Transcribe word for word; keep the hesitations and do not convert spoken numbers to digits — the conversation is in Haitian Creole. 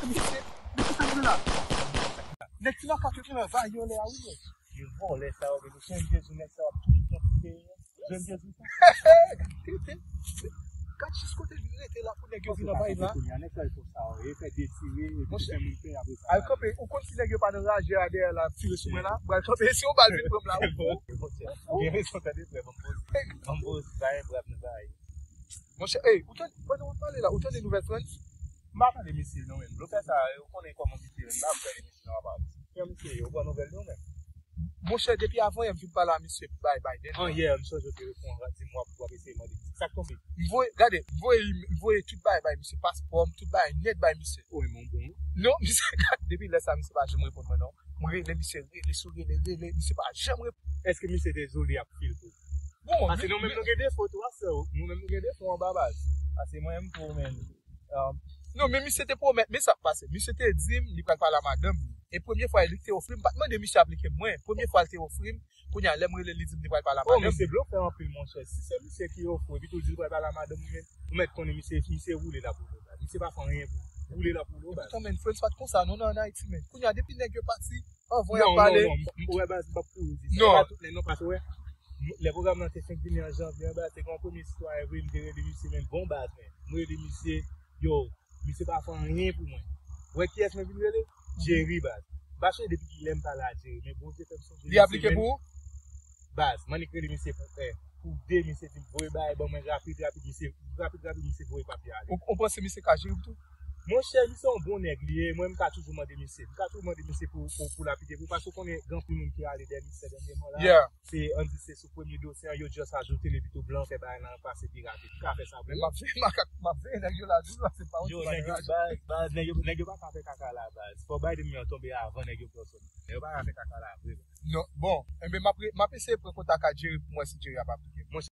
Mesye, mesye, sa nou la. Nèg ti makak yo te nan vayolè a, wi. Yo vòlè sa yo, men Jezi, nèg sa yo ap toujou konfike. Jezi, Jezi. Gad jis kote li rete la pou nèg yo vin anvayi la. Nèg sa yo fè sa, yo fè detire, epi fè moun pè apre sa. Al kanpe, ou konn si nèg yo pa nan raje a dèyè la, ap tire sou mwen la. Bral kanpe, si yon bal vin pran m la, ou fou. Ou gen rezon, tande, frè, ban m poze. Ban m poze, bay, brèf, nou bay. Monchè, ey, ou tande, pandan w ap pale la, ou tande Nouvèl Frans? M pa tande misye non, men blofè sa, ou konnen kòman misye, m pa ap tande misye non apa. Frè misye, ou pran nouvèl li ou menm? Monchè, depi avan yè m fin pale a misye bay Biden. An yè, m sonje w te reponn, w ap di m w ap, w ap eseye mande. Sa k tonbe? M voye, gade, m voye, m voye tout bagay bay misye, paspò m, tout bagay nèt bay misye. O, men bon. Non, misye, gade, depi lè sa, misye pa janm reponn mwen non. M rele misye, rele sou rele, rele, misye pa janm reponn. Èske misye te di w li ap fil pou? Bon, paske nou menm nou gen defo tou, a sè w. Nou menm nou gen defo anba baz. Paske mwen menm pou mwen. Non, men misye te pwomèt, men sa k pase. Misye te di m li pral pale a madanm li. E premye fwa li te ofri m, m pa t mande misye aplike m mwen. Premye fwa l te ofri m, kounye a lè m rele li di m li pral pale a madanm li. O, misye blofè anpil, monchè. Si se misye ki ofri w, epi tou l di l pral pale a madanm li, men ou mèt konnen misye, misye woule la pou w. Misye pa fè anyen pou woule la pou w. Epoutan, men, Frans pa t konsa non nan Ayiti, men. Kounye a, depi nèg yo pati, anvan y ap pale. Non, non, non, m wè baz, m p ap kouri di sa. Non. E pa tout nèg non, paske wè, lè pwogram nan te fenk vini an janvye, baz, te gen yon premye sitwayen vre, m te rele misye, men bon baz, men. M rele misye, yo, misye pa fè anyen pou mwen. Wè kiyès mwen vin rele? Jerry, baz. M pa sonje depi kilè m pale a Jerry, men Bondye fè m sonje. Li aplike pou ou? Baz, m annik rele misye pou, eh, pou de, misye di m voye bagay ban mwen rapid, rapid, misye, rapid, rapid, misye voye papye ale. Ou, ou panse misye ka jere w tou? Monchè, misye yon bon nèg li ye, mwen m ka toujou mande misye. M ka toujou mande misye pou, pou, pou l aplike pou, paske w konnen gen anpil moun ki ale dèyè misye dènyèman la. Yeah. Se, ann di se sou premye dosye an, yo just ajoute l epi tou blan fè bagay lan pase pi rapid. M ka fè sa pou ou. M ap veye makak, m ap veye nèg yo la, di w la, se pa yon ti bagay. Yo, nèg yo, baz, baz, nèg yo, nèg yo pa ka fè kaka la, baz. Fò Biden yo tonbe avan nèg yo fè w sòti. Nèg yo pa ka fè kaka la vre, baz. Non, bon, enben, m ap re-, m ap eseye pran kontak ak Jerry pou m wè si Jerry ap aplike.